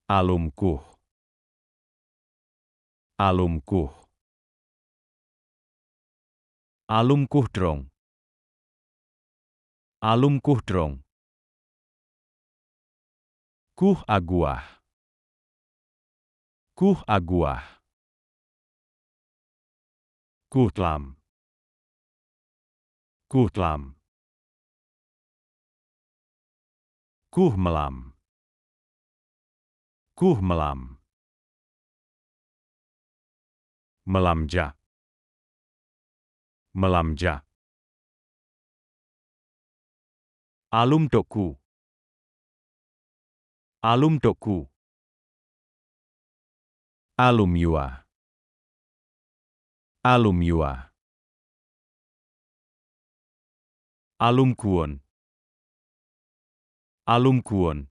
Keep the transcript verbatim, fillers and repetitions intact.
Alŭm kuh. Alŭm kuh. Alŭm kuh drông. Alŭm kuh drông. Kuh aguah. Kuh aguah. Kuh tlam. Kuh tlam. Kuh mlam. Kuh mlam. Mlam jăk. Mlam jăk. Alŭm tôk ku. Alŭm tôk ku. Alŭm yua. Alŭm yua. Alŭm kuôn. Alŭm kuôn.